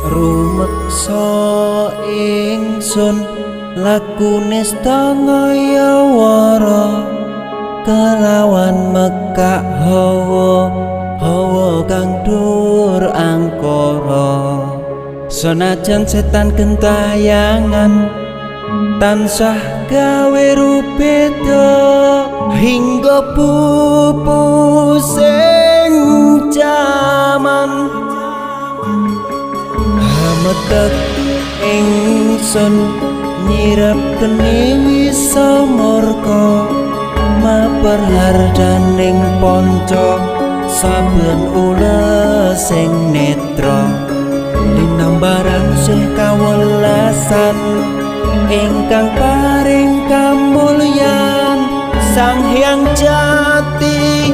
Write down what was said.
Rumeksa ingsun lakune ngayawara kelawan mekak hawa hawa kang dur angkara. Senajan setan gentayangan tansah gawe rubeda hingga pupus ing jaman. Hametek ingsun nyirep geni wisa murka maper hardaning ponco saben ules sing netra linambaran sih kawelasan ingkang paring kamulyan Sang Hyang Jati.